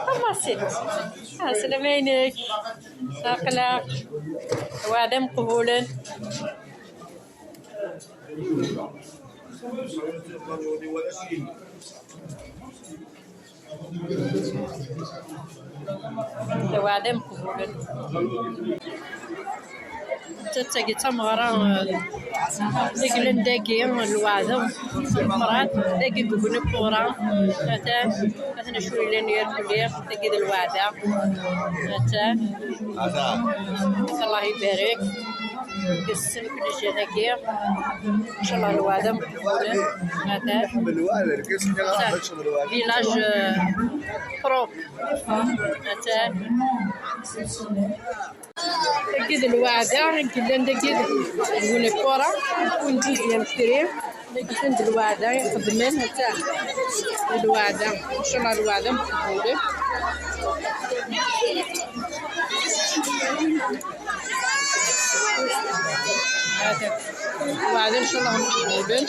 خلصت. السلام عينك أقلق وعدم قبولا. وعدم قبولا. تتاقي تمغرة ديك داكي الوعدة مرات داكي كوكوني بورا مثلا شو اللي يركلي داكي الوعدة الله يبارك قسم كل شيء داكي ان شاء الله الوعدة مقبولة. هذا فيلاج بروب. هذا أكيد الوعدة كلان داكي تقول كورة وندوزيام كريم داكي عند الوعدة يخدمن هتا الوعدة إن شاء الله الوعدة مقبولة. هذا الوعدة إن شاء الله مقبولة.